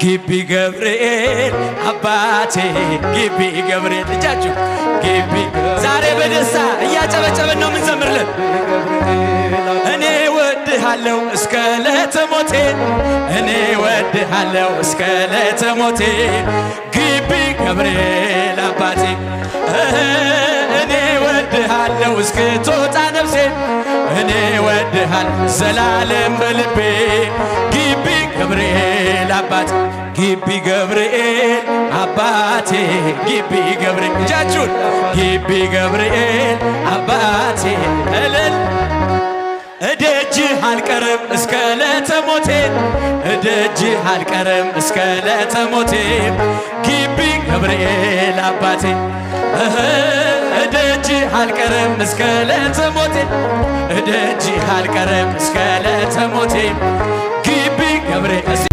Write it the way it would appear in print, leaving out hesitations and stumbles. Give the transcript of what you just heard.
ግቢ ገብርኤል አባቴ፣ ግቢ ገብርኤል። እጃችሁ ግቢ። ዛሬ በደስታ እያጨበጨበን ነው የምንዘምርልን። እኔ ወድሃለሁ እስከ ዕለተ ሞቴ፣ እኔ ወድሃለሁ እስከ ዕለተ ሞቴ፣ ግቢ ገብርኤል አባቴ። እኔ ወድሃለሁ እስክትወጣ ነፍሴ፣ እኔ ወድሃል ዘላለም በልቤ፣ ግቢ ገብርኤል አባቴ፣ ግቢ ገብርኤል አባቴ፣ ግቢ ገብርኤል። እጃችሁን ግቢ ገብርኤል አባቴ፣ እልል። እደጅህ አልቀርም እስከ ዕለተ ሞቴ፣ እደጅህ አልቀርም እስከ ዕለተ ሞቴ፣ ግቢ ገብርኤል አባቴ። እደጅህ አልቀርም እስከ ዕለተ ሞቴ፣ እደጅህ አልቀርም እስከ ዕለተ ሞቴ፣ ግቢ ገብርኤል።